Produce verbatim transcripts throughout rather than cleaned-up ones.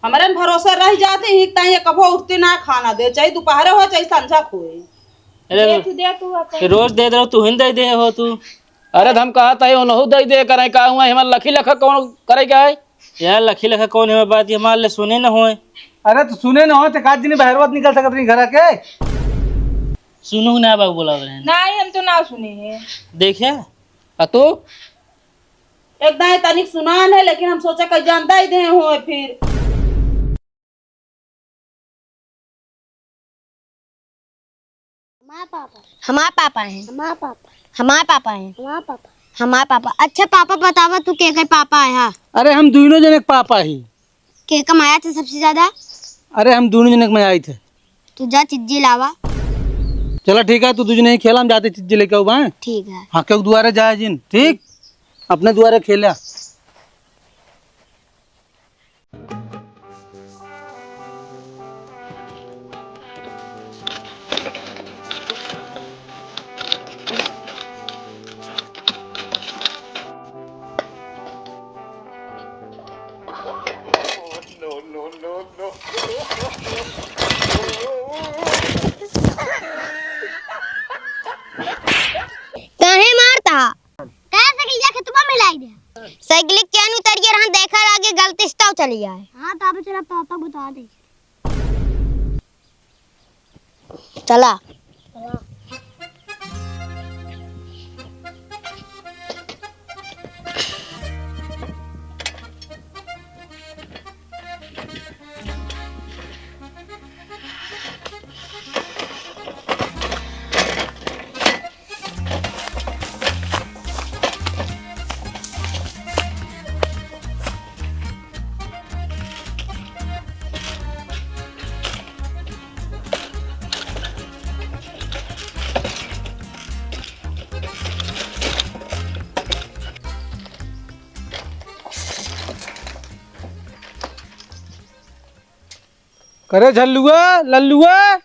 हमरे में भरोसा रह जाती ही, ताई ये कभो उठती ना खाना दे, चाहे दोपहरे हो, चाहे संझा को होए। अरे, दे तू, दे तू अपन। रोज दे दे रहो, तू हिन दे दे हो तू। अरे, त हम कहत ही, उनहु दे दे करे, का हुआ, हमार लखी लखा कौन करे का है? यार, लखी लखा कौन है बात, ये हमार ले सुने न होए। अरे, त सुने न होए, त का दिन बहरवत निकल सकत नहीं घर के? सुनू ना बाबू बोला रहे हैं। नहीं, हम तो ना सुने हैं। देखे? आ तू? एक दाएं तनिक सुनान है, लेकिन हम सोचा कहीं जानता ही दे होए फिर। हमार पापा। हमार पापा हैं। हमार पापा। हमार पापा हैं। हमार पापा। हमार पापा। अच्छा पापा, बतावा तू के के पापा है? हाँ। अरे हम दुइनो जने के पापा ही। के का माया थे सबसे ज्यादा? अरे हम दुइनो जने के माया थे। तू जा चिज्जी लावा। चला ठीक है, तू दुइ जने ही खेला, हम जाते चिज्जी लेके आऊ बा। ठीक है। हाँ, क्यों दुआरे जाए जिन, ठीक? अपने दुआरे खेला। काहे मारता? काहे साइकिल जा खेतवा में लाई दे? साइकिल के चैन उतर गया रहन, देखा लागे गलती से तो चली आए। हाँ, तो अब चला पापा बता दे। चला। करे झल्लुआ, लल्लुआ।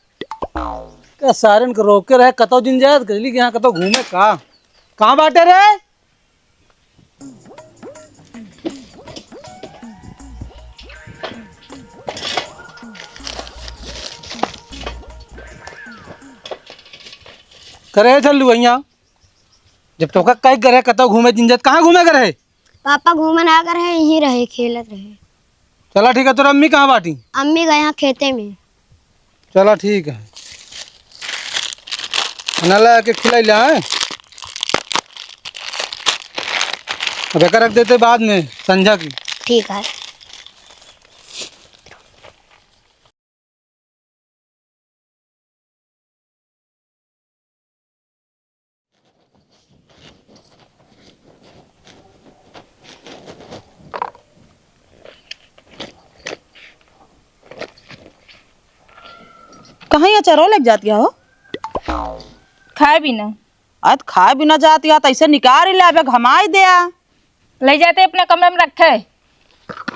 का सारन के रोके रहे, कतौ जिन जात, कहली कि यहाँ कतौ घूमे का? कहाँ बाटे रे? करे झल्लुआ यहाँ। जब तोका कई करे कतौ घूमे जिन जात, कहाँ घूमे करे? पापा घूमे ना करे, यहीं रहे, खेलत रहे। चला ठीक है, तोर अम्मी कहाँ बाटी? अम्मी गए हैं खेते में। चला ठीक है, खाना ला के खिलाई ला, हैं? अब एका रख देते बाद में संझा की। ठीक है। कहाँ ये अचारो लेके जाती हो? खाए बिना। अत खाए बिना जाती है, तो ऐसे निकाल ही ले, अबे घमाई दे आ। ले जाते अपने कमरे में रखे।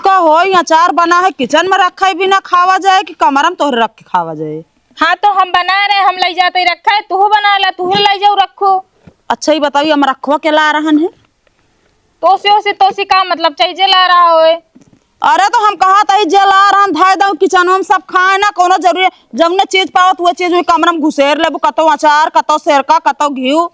का हो, यहाँ अचार बना है, किचन में रखा है बिना खावा जाए कि कमरा में तोहरे रख के खावा जाए? हाँ, तो हम बना रहे, हम ले जाते ही रखा है, तू बना ला, तू ले जाओ, रखो। अच्छा, ये बताइए, हम रखवा के ला रहन है? तोसे, ओसे, तोसे का मतलब चाहिए, जे ला रहा होए? अरे, तो हम कहा था, जे ला रहन, धाय दऊ, किचन में सब खाए ना, कोनो जरूरी, जौने चीज पावत, वो चीज में कमरा में घुसेर लेबू, कतौ अचार, कतौ सेरका, कतौ घीव।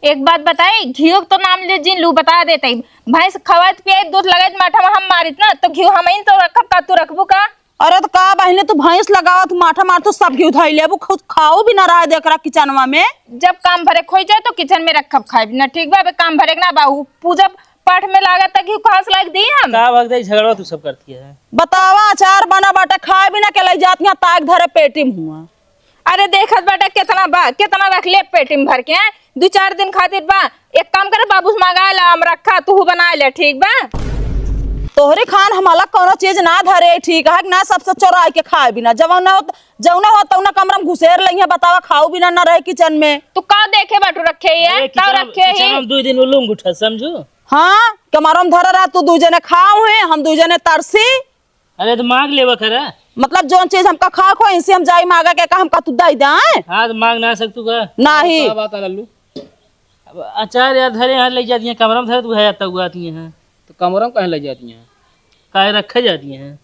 एक बात बताई, घीव के तो नाम ले जिन लू, बता देते ही। भैंस खवाइत पियाइत दूध लगाइत माठा में हम मारित ना, तो घीव हम इन तो रखब का, तू रखबू का? अरे तो का बहिनी, तू भैंस लगावत माठा मार, तू सब घीव धई लेबू, खुद खाऊ भी ना रहे देख रहा किचनवा में। जब काम भरे खोई जाए तो किचन में रखब खाए भी ना, ठीक बा? अबे काम भरे के ना बा, उ पूजा पाठ में लागत है, घीव कहाँ से लाग दी हम? का भगदई झगड़वा तू सब करती है? बतावा, अचार बना बाटे, खाए भी ना के ले जाती हैं, ताक धरे पेटी में हुआ। अरे देखत बाटे केतना बा, केतना रख ले पेटी में भर के, हैं? दू चार दिन खातिर बा। एक काम करे, बाबू से मंगा ला, हम रखा, तू बना ले, ठीक बा? तोहरे खान हम अलग कौनो चीज ना धरे, ठीक है कि ना? सबसे चोराई के खाए बिना, जौना हो, जौना हो तौना कमरा में घुसेर लइहे, बतावा, खाऊ बिना ना रहे किचन में। तू का देखे बाटू रखे ये? अरे, का किचन, रखे किचन ही? में दू दिन उल्लू उठा, समझू? हाँ, कमरा में धरा रहा, तू दू जने खाओ हैं, हम दू जने तरसी। अरे, तो मांग लेवा करा। मतलब, जौन चीज हमका खाए को, इनसे हम जाई मांगा के का हमका तू दई दे, हैं? हाँ, तो मांग ना सकतू का? नाही। का बात है, लल्लू? अब अचार यार धरे यहाँ ले जाती हैं, कमरा में धरे तू है, तब आती हैं। तो कमरा में कहाँ ले जाती हैं? काहे रखे जाती हैं?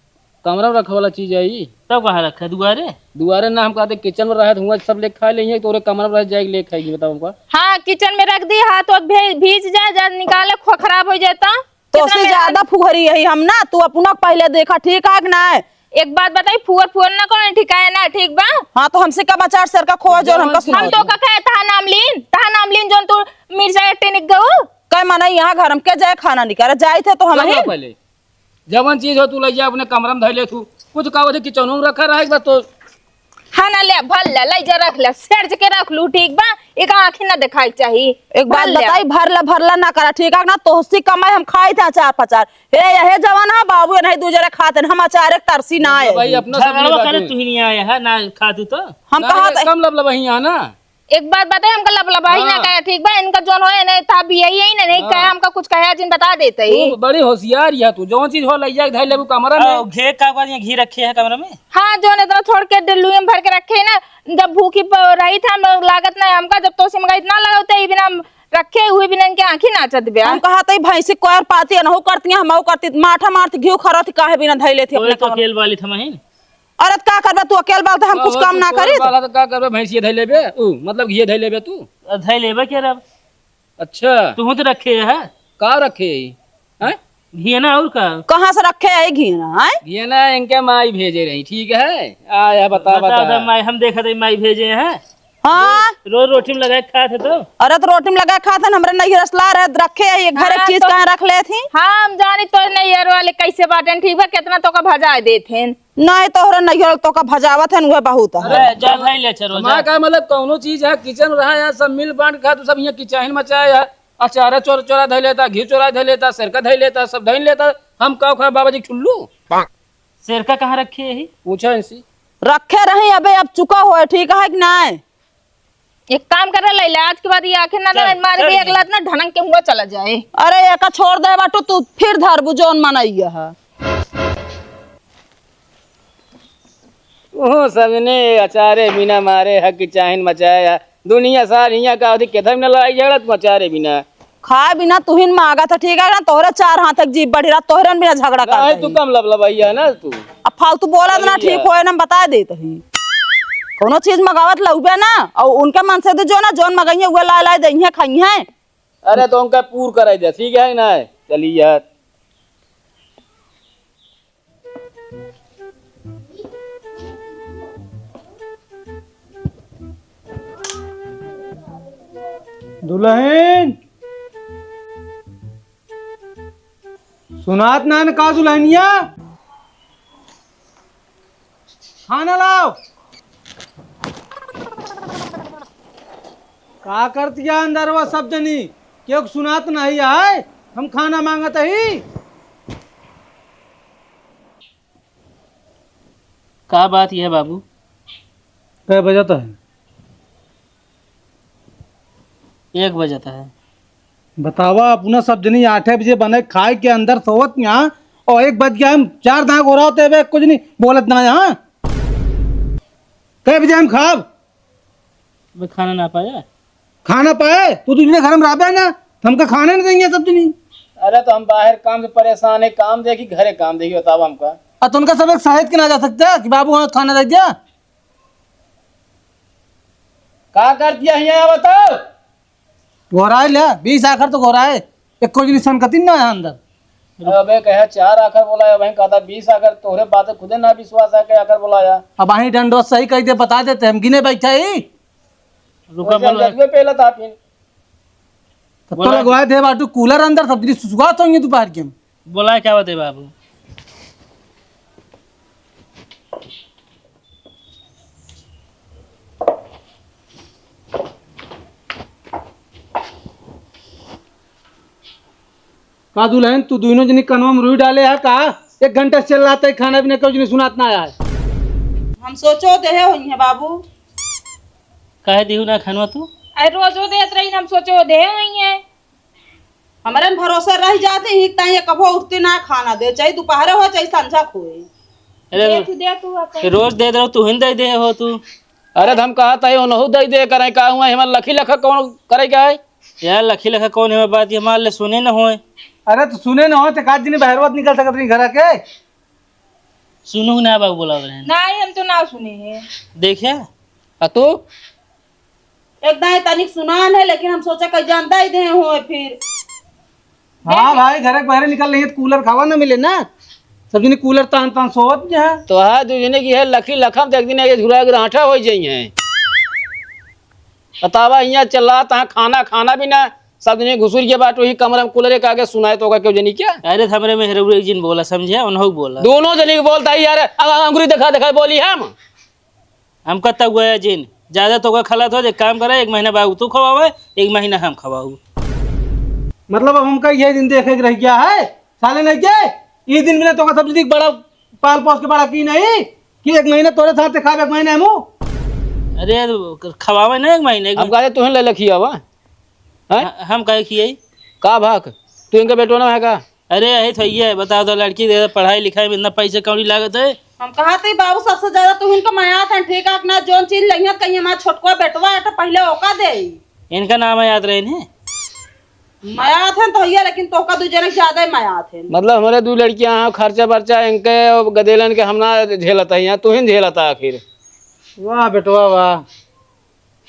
कमरा में रखे वाला चीज है ई। तब कहाँ रखे? दुआरे? दुआरे ना, हम कहते किचन में रहे, हुआँ सब लेके खा लेइहैं, तोरे कमरा में रहे, जाइके लेके खाइहैं, बताओ हमका। हाँ, किचन में रख दी, हाथ वाथ भे-, भीज जाए, जा निकाले, खो-, खराब हो जाए तो? तो कितना से मेरा ज्यादा फुहरी है हम ना, तू अपना पहले देखा, ठीक है कि ना? एक बात बताई, फुहर फुहर ना कौन ठीक है ना, ठीक बा? हाँ, तो हमसे का मचार सर का खोआ जो जौन हमका चीज सुना हम तो दे। का कहे, तहा नाम लीन, तहा नाम लीन, जौन तू मिर्चा के टिनिक गऊ। कहे माने यहाँ घर में के जाए खाना निकाले, जाए थे तो हम चल ही। पहले, जवन चीज हो तू लइ जा, अपने कमरा में धइ ले तू। कुछ का होते किचनो में रखा रहे एक बार तो। हाँ ना, ले, भर ले, लइ जा, रख ले, सेर्ज के रख लू, ठीक बा? एक आँखी ना देखाई के चाही। एक बात भर ले। बताई, भरला भरला ना करा, ठीक है ना? तोहसी कमाई हम खाई थे अचार फचार। हे, यहे जवन है बाबू, नहीं दू जरे खाते हैं, हम अचार एक तरसी ना आए। भाई, अपना सब झगड़वा करे तू ही नहीं आया है, ना खा तू तो। हम ना, कहा ये था कम लबलबाही यहाँ ना। एक बात बताई, हमका लबलबाही ना हाँ। कहे, ठीक बा? इनका जौन होए ना, था भी यही है ना, नहीं हाँ। कहे, हमका कुछ कहे, जिन बता देते ही। तू बड़ी होशियार है तू, जौन चीज हो लइ जाए, धइ लेबू कमरा में। आओ, घी का बात, ये घी रखे है कमरा में? हाँ, जौन इतना छोड़ के डल्लू में भर के रखे है ना, जब भूखी प-, रही था, हम लागत ना हमका, जब तो से मगा इतना लगाते ही बिना रखे हुए बिना इनके आँखी नाचत बे। हम कहा तई भैंसी कोयर पाती है, नहु करती है, हमहु करती, माठा मारती, घी खरत काहे बिना धइ लेती कोई अपने तो कमरा। अकेल वाली थमहिन। अरे त का करबे तू, अकेल बाल त हम कुछ ओहो, काम तू ना कोयर करी। बाल है त का करबे, भैंसिया धइ लेबे, ऊ, मतलब घी धइ लेबे तू। अ, धइ लेबे के रब। अच्छा। तू तो रखे है। का रखे है? हैं? घी ना और का? कहाँ से रखे है घी ना, हैं? घी ना इनके माई भेजे रही, ठीक है? आया बता, बता, बता। बता, माई, हम देखा थे माई भेजे हैं। हाँ। रोज, रोज रोटी में लगा के खात है तो। अरे तो रोटी में लगा के खात है, हमरे नैहर असला रहे, रखे है, ये घर एक हाँ, चीज तो कहाँ रख ले थी? हाँ, हम जानी तो नैहर वाले कैसे बाटेन, ठीक बा, कितना तो का भजाए देत हैं। नहीं, तोहरे नैहर तो का भजावत है, उहे बहुत है। अरे, जा भाई, ले चलो, हमारा जा। का मतलब, कौनो चीज है, किचन रहा है, सब मिल बांट खा, तू सब यहाँ किचाहिन मचाया है। अचार चोर, चोरा धइ लेता, घी चोरा धइ लेता, सिरका धइ लेता, सब धइ लेता। हम का खाए बाबा जी ठुल्लू? सिरका कहाँ रखे है? पूछा इनसे। रखे रही, अबे अब चुका होए, ठीक है कि नाय? एक काम करे लैला, आज के बाद ये आँखें ना चल, ना मार चल भी एक जी। लात ना ढनक के हुआ चला जाए। अरे एका छोड़ दे बाटू, तू फिर धरबू जौन मनैया है। ओहो सबने अचारे बिना मारे हक चाहिन मचाया। दुनिया सार हियाँ का अधिक केथा बिना लड़ाई झगड़ा तू अचारे बिना। खाए बिना तुहिन मांगा था, ठीक है ना? तोहरे चार हाथ तक जीभ बढ़ी रहा, तोहरे बिना झगड़ा करता नहीं, तू ही। कम लबलबैया ना तू। अब फालतू बोला ना, सही ठीक है। होए ना, हम बता देत ही। कौनो चीज मंगावत लउबे ना, और उनके मन से तो जो ना, जौन मंगाइए, उहे लाए लाए दइहे, खाइहे। अरे तो उनका पूर कराई दे, ठीक है ना? चलिए यार। दुल्हन, सुनात ना न का दुल्हनिया? खाना लाओ। का करतिया अंदरवा सब जनी? क्यों सुनात नहीं है? हम खाना मांगत ही। का बात यह बाबू? कै बजत है? एक बजत है। बतावा, अपना सब जनी आठे बजे बने खाए के अंदर सोवत यहाँ, और एक बज गया, हम चार दांत गोरावत है, कुछ नहीं बोलत ना यहाँ। कै बजे हम खाब? अबे खाना ना पाया? खाना पाए? तू दूसरे घर में रहबे ना, हमका खाने नहीं देंगे सब जनी। अरे तो हम बाहर काम से परेशान है, काम देखी, घरे काम देखी, बताओ हमका। और तो उनका सब एक साहित के ना जा सकते कि बाबू हाँ खाना दे दिया? का कर दिया हिया बताओ? घोराए ले, बीस आखर तो घोराए, एको जनी सनकतिन ना है अंदर। अबे कहे चार आखर बोला है, वहीं कहता बीस आखर, तोहरे बात खुदे ना विश्वास है, के आखर बोला है। अब वहीं डंडो सही कह दे, बता देते, हम गिने बैठा ही। रुका वैसे हम बोलो। जतुए पहला था फिर। तब तो बोला। लगवा दे बाटू कूलर अंदर, सब जनी सुसुकात होंगे दोपहर के। बोला क्या बात है बाबू? का दुल्हन, तू दोनों जनी कनवा में रुई डाले है का? एक घंटा से चिल्लाते ही खाना पीना क्यों नहीं सुनात ना आया है? हम सोचो देहे होई है बाबू। काहे दिहू ना खानवा तू? अरे रोजो देत रही, हम सोचो देहे होई है। हमरे में भरोसा रह जाते ही, ताई ये कभो उठते ना खाना दे, चाहे दोपहरे हो, चाहे संझा खोए। अरे दे तू, दे तू अपन। रोज दे दे रहो, तू ही दे दे हो तू। अरे तो हम कहा था, उनहु दे दे करे, का हुआ, हमारे लखी लखा कौन करे का है? यार, लखी लखा कौन है बात, ये हमारे लिए सुने न होए। अरे तो सुने न हो, तो का दिन बहरवत निकल सकत नहीं घर के? सुनू ना बाबू बोला रहे हैं। नहीं, हम तो ना सुने हैं। देखे, आ तू? एक दाई तनिक सुनान है, लेकिन हम सोचा कहीं जानता ही दे हो फिर। हाँ भाई, घर के बाहर निकल रही है तो कूलर खावा ना मिले ना, सब जने कूलर तान तान सोवत जे है। तो हाँ, दू जने की है लखी लखम, तो एक दिन ये झुरा के रांठा हो जाई है। बतावा, यहाँ चिल्ला तहाँ खाना, खाना भी ना, सब जने घुसुर के बाटो ही कमरा में कूलर के आगे सुनाए तो का क्यों जनी क्या? अरे, हमरे में हेरौरे एक जिन बोला, समझे? उन्हों बोला। दोनों जने के बोलता ही यार, अ-, अ-, अंगुरी दिखा, दिखा बोली हम। हम कत्ता हुआ है जिन, ज्यादा तो का खलत हो, एक काम करे, एक महीना बाबू तू खवावे, एक महीना हम खवाऊ। मतलब, अब हमका ये दिन देखे के रह गया है, साले नहीं के? ये दिन में तो का सब चीज बड़ा पाल पोस के बड़ा की नहीं कि एक महीना तोरे साथ खाब, एक महीना हमू। अरे, खवावे ना एक महीने, एक हम महीने। कहे तुहें ले लखिया बा। हैं? ह-, हम काहे खियाई? का भाग? तू इनका बेटो ना है का? अरे, यही तो ये है, बताओ तो, लड़की दे पढ़ाई लिखाई में इतना पैसे कौड़ी लागत है। हम कहा थे बाबू, सबसे ज्यादा तू इनको मयात है, ठीक है ना? जोन चीज लइहत कहीं हमारा छोटको बेटवा है तो पहले ओका दे। इनका नाम याद रहे ने? मयात है तो भैया, लेकिन तोका दू जने ज्यादा ही मयात है। मतलब, हमारे दू लड़कियां हैं, खर्चा बर्चा इनके और गदेलन के हम ना झेलता है, यहाँ तू ही झेलता आखिर। वाह बेटवा वाह,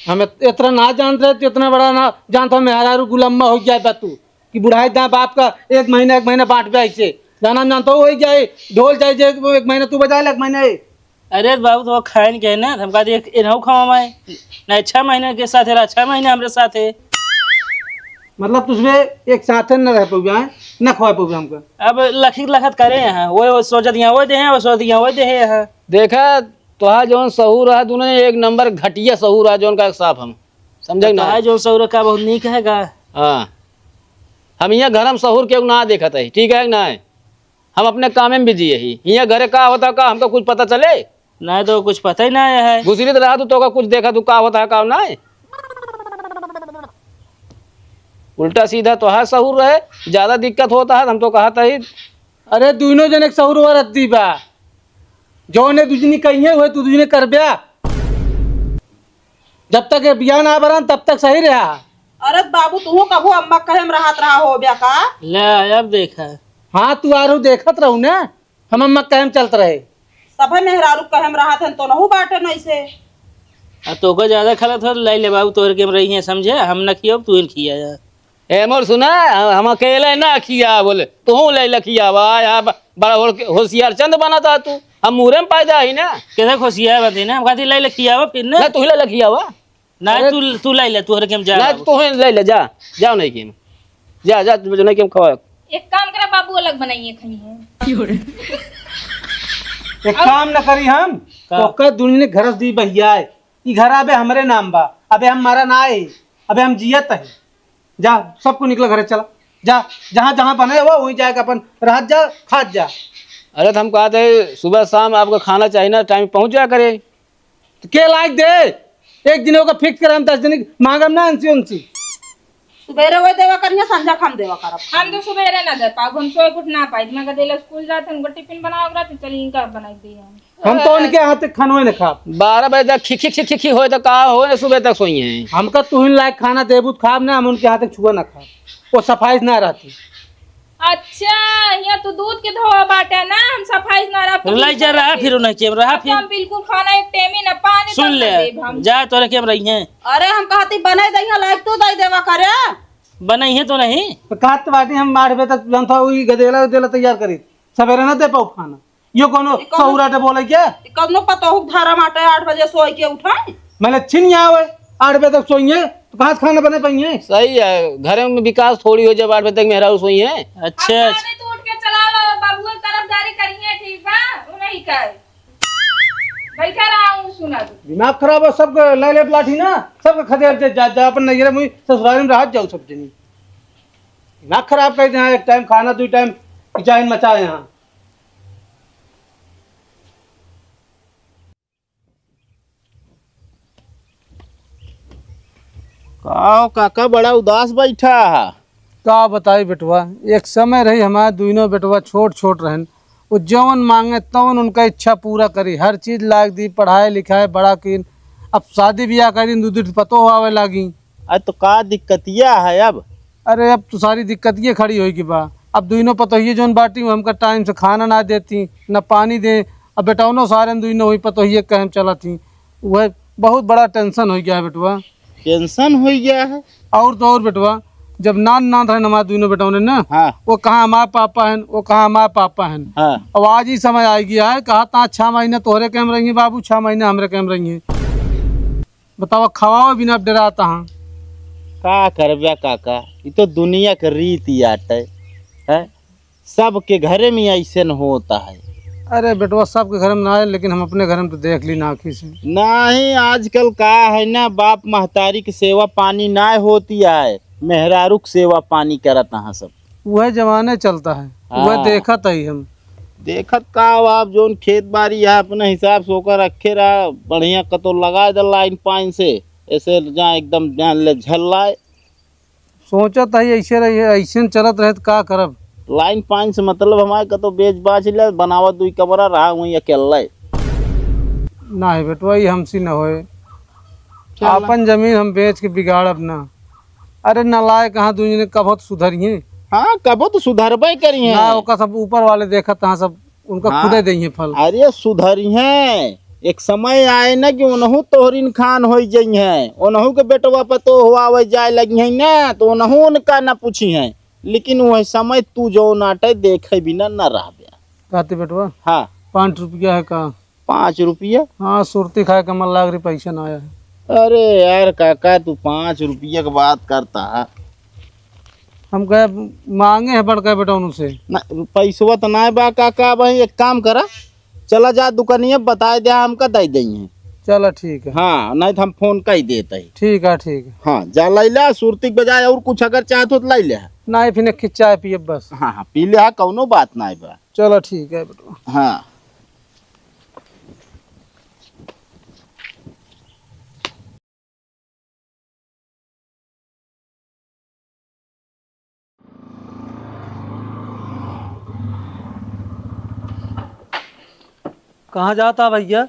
हम इत-, इतना ना जानत रहे, तो इतना बड़ा ना जानत हो, मेहरारू गुलम्मा हो जाए बा तू, कि बुढ़ाई दा बाप का एक महीना, एक महीना बांट बे ऐसे। जाना जानता हो, हो जाए, ढोल जाए, जे एक महीना तू बजा ले, एक महीना ये। अरे बाबू, तो खाइन के है ना, हम कहा एक इन्हों खावा मैं, ना छह महीने के साथ है, छह महीने हमरे साथ है। मतलब, तुझे एक साथ न रह पउबे, हैं? न खवा पउबे हमका। अब लखी लखत करे हैं, वो, वो सोचत यहाँ वो दे हैं, वो सोचत यहाँ वो दे हैं। देखा, तोहार जौन सहूर है, दोनों एक नंबर घटिया सहूर है, जौन का साफ हम समझे ना। तोहार जौन सहूर का बहुत नीक है का? हाँ, हम यहाँ घर में सहूर के ना देखत है, ठीक है कि ना? हम अपने काम में बिजी है, यहाँ घरे का होता का हमका कुछ पता चले? नहीं तो कुछ पता ही ना है। घुसरी तो रहा तू, तो का कुछ देखा तू का होता है, का ना है? उल्टा सीधा तोहार सहूर रहे, ज्यादा दिक्कत होता है, हम तो कहत ही। अरे, दुइनो जने के सहूर वरत दी बा। जौने दुजनी कहिए, वह तू दुजने करब्या। जब तक ये बियाह ना बरन, तब तक सही रहा। अरे बाबू, तू कभू अम्मा कहे में रहत रहा हो ब्या का? ले, अब देखा। हाँ, तू आरू देखत रहू ना, हम अम्मा कहे में चलत रहे। सभे मेहरारू कहे में रहत हन, तो नहू बाटे नहीं से। आ, तोका ज्यादा खलत हो, तो लाई ले बाबू, तोहरे के हम रही हैं, समझे? हम न खियाब, तू ही न खिया जा। ए मोर सुना, हम, हम अकेले ना खिया बोले, तू ले ले खियावा, यहाँ ब-, बड़ा होड़-, होशियार चंद बना था तू, हम मुहरे में पैदा ही ना। कैसे होशियार बनते ना, हम कहते ले ले खियावा फिर ना। ना, तू ही ले ले खियावा। ना, अरे तू, तू ले ले, तू हर के हम जा ना, बाबू। तू ही ले ले, जा, जाओ नहीं कि हम, जा, जा, तू नहीं कि हम खवा। एक काम करा बाबू, अलग बनाइए खाइए। एक काम न करी हम, का? ओकर दुनिया ने घरस दी बहिया है। ई घर अबे हमरे नाम बा, अबे हम मरा ना है, अबे हम जियत है। जा, सबको निकला घरे चला, जा, जहाँ जहाँ बने हो वहीं जाके अपन रहत जा, खात जा। अरे तो हम कहते हैं सुबह शाम आपका खाना चाहिए ना, टाइम पहुँच जाया करे। तो के लायक दे, एक दिन ओका फिक्स करे, हम दस दिन मांगम ना अंसी उनसी। सुबेरे वो देवा करिया, संझा खाम देवा करब। हम तो सुबेरे ना दे पाब, हम सोए उठ ना पाई। मैं गदेला स्कूल जाते, उनको टिफिन बनावे रहते, चलिए इनका बनाई दी हम। हम तो उनके हाथ के खानवे न खाब। बारह बजे तक खिखी खिखी खी होए तो का होए ना, सुबह तक सोई हैं। हमका तुहिन लायक खाना देबू तो खाब ना, हम उनके हाथ के छुआ ना खाब, वो सफाई से ना रहती। अच्छा, यहाँ तू दूध के धोआ बाटे ना, हम सफाई से ना रहब, तो लाई जा, रहा फिर उन्हें के रहा अब तो फिर। हम बिल्कुल खाना एक टेम ही ना, पानी सुन तक ले, ना देब हम। जा तोरे के रही हैं। अरे हम कहती बने दइया लायक तू दई देवा करे। बने ही तो नहीं। तो कहत बाटी हम आठ बजे तक जौन था वही गदेला उदेला तैयार करी, सवेरे ना दे पाऊ खाना। यो कोनो ई कोनो सहुराटे बोले क्या? ई कोनो पतोहू के धारा माटे आठ बजे सोई के उठाई? मैंने छिन यहाँ आवे, आठ बजे तक सोइए, तो कहाँ से खाना बने पाइए? सही है, घर में विकास थोड़ी हो जब आठ बजे तक मेहरारू सोई है। अच्छा, अच्छा। नहीं तो उठ के चला लो, बाबू तरफदारी करिए, ठीक बा? वो नहीं कहे। बैठा रहा हूँ, सुना दो। दिमाग खराब है, सबके ले ले लाठी ना, सबके खदेड़ दे, जा, जा अपन नैहरे मुई ससुराल में रह जाओ सब जनी। दिमाग खराब कर दे, एक टाइम खाना, दो टाइम किचाइन मचा यहाँ। का हो काका, बड़ा उदास बैठा है? का बताई बेटवा, एक समय रही हमारे दुइनो बेटवा छोट छोट रहन, वो जवन मांगे तवन उनका इच्छा पूरा करी, हर चीज लायक दी, पढ़ाई लिखाई बड़ा कीन। अब शादी ब्याह करीन, दू दू पतोह आवे लागी। अरे तो का दिक्कतिया है अब? अरे अब तो सारी दिक्कतिये खड़ी होई की बा। अब दुइनो पतोहिये जौन बाटी, वो हमका टाइम से खाना ना देती, ना पानी दे, अब बेटौनो सारे दुइनो हुई पतोहिए कहे में चलत ही। वह बहुत बड़ा tension होइ गया है बेटवा। Tension होइ गया है? और तो और बेटवा, जब नान नान रहे हमारे दुइनो बेटौने ना, हाँ। वो कहाँ हमारे पापा हैं, वो कहाँ हमारे पापा हैं। हाँ। अब आज ही समय आ गया है, कहा ता छह महीने तोहरे कहे में रहिहैं बाबू, छह महीने हमरे कहे में रहिहैं। बतावा, खवावे बिना अब डेरात हाँ। का करब्या काका, ई तो दुनिया के रीति आटे, हैं? सबके घरे में ऐसे न होता है। अरे बेटवा, सबके घरे में ना आए, लेकिन हम अपने घरे में तो देख ली ना आँखी से। नहीं, आजकल का है ना, बाप महतारी के सेवा पानी ना होती है, मेहरारू के सेवा पानी करत हाँ सब। वह जमाने चलता है, वह हाँ। देखत ही हम। देखत का हो आप, जौन खेत बारी है अपने हिसाब से ओकर रखे रहा, बढ़िया कतो लगा दे लाइन पाइन से, ऐसे जहाँ एकदम जान ले झल लाए। सोचत ही ऐसे रही, ऐसे न चलत रहे तो का करब? लाइन पाइन से मतलब हमारे कतो बेच बाच ले, बनावत दुई कमरा रहा वहीं अकेले। नहीं बेटवा, ये हमसे न होए। चल। आपन जमीन हम बेच के बिगाड़ब ना। अरे नालायक, कहाँ दुनिया ने कबहुत सुधरिए। हाँ, कबहुत सुधरबे करिए। ना, ओका सब ऊपर वाले देखत हाँ सब, उनका हाँ। खुदे देइए फल। अरे सुधरिए, एक समय आए ना कि ओनहु तोहरिन खान होइ जइहे, ओनहु के बेटवा पतोह हुआवे जाए लगिहे ना, तो ओनहु उनका ना पूछिहे। लेकिन वह समय तू जौन आटे देखे बिना न रहबे। कहते बेटवा, हाँ। पाँच रुपया है का? पाँच रुपया? हाँ, सुरती खाए का मन लाग रही, पैसा ना आया है। अरे यार काका, तू पाँच रुपया के बात करता है। हम कहे मांगे है बड़का बेटा उनसे। ना, पैसवा तो ना बा काका। भाई एक काम करा, चला जा दुकानिया, बताए दे, हमका दे देइहे। चला ठीक है। हाँ, नहीं तो हम फोन कर देते ही। ठीक है, ठीक है। हाँ, जा लैला सुरती के बजाय और कुछ अगर चाहत हो तो लैले। नहीं, फिर एक चाय पिए बस। हाँ हाँ, पी ले, हाँ, कौनो बात नहीं बा। चला ठीक है बेटवा। हाँ। कहाँ जाता भैया?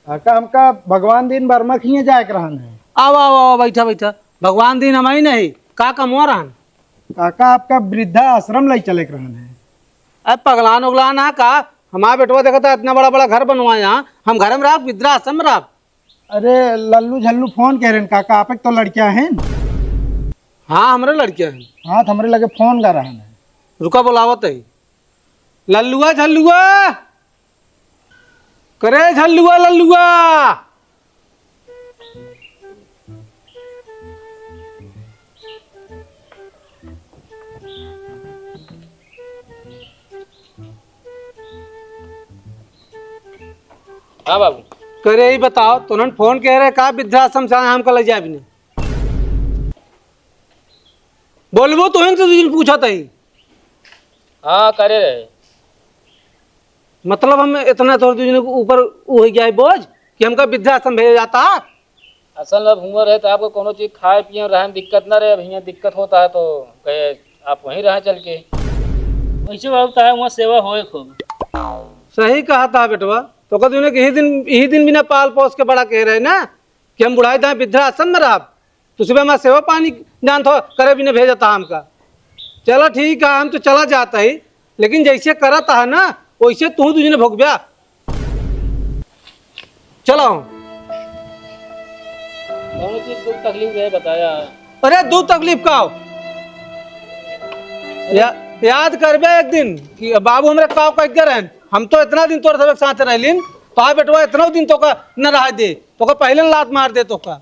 काका, हमका भगवान दीन वर्मा खिए जाए के रहन है। आओ, आओ, आओ, बैठा, बैठा। भगवान दीन हम ही नहीं, का कमवा रहन? काका, आपका वृद्धा आश्रम लई चले के रहन है। अरे पगलान उगलान है का? हमार बेटवा देखता इतना बड़ा बड़ा घर बनवाए यहाँ, हम घर में रहब, वृद्धाश्रम में रहब? अरे लल्लू झल्लू फोन कह रहे हैं काका, आप एक तो लड़किया हैं। हाँ, हमरे लड़किया हैं। हाँ, तो हमरे लगे फोन कर रहा है। रुका, बुलावत है। लल्लुआ झल्लुआ, करे झल्लुआ लल्लुआ। हाँ बाबू। करे, ई बताओ, तोहन फोन कह रहे का वृद्धाश्रम से आए हमका ले जाए बिना? बोलबो तोहन से दू दिन पूछत हई। हाँ, करे रहे। मतलब हम इतना तोहर दू दिन के ऊपर उ हो गया है बोझ कि हमका वृद्धाश्रम भेजा जाता? असल में अब हुआँ रहे तो आपको कोनो चीज खाए पिए में रहे में दिक्कत ना रहे, अब हियाँ दिक्कत होता है तो कहे आप वहीं रहें चल के। वैसे बाबू तो है, वहाँ सेवा होए खूब। सही कहा था बेटवा, तो कह तूने कि यही दिन, यही दिन बिना पाल पोस के बड़ा कह रहे ना कि हम बुढ़ाई दाएँ वृद्धाश्रम में रहब, तो सुबह हमारा सेवा पानी जानत हो करे बिना भेजता हमका। चला ठीक है, हम तो चला जाता ही, लेकिन जैसे करत है ना वैसे तू दू जने भोगब्या। चलो। कौन चीज दुख तकलीफ रहे बताया। अरे दुख तकलीफ का हो? या, याद करबे एक दिन कि बाबू हमरे का कह के रहन, हम तो इतना दिन तोर सबके साथ रहलिन, तो आ बेटवा इतना दिन तोका न रहा दे, तोका पहले न लात मार दे तोका।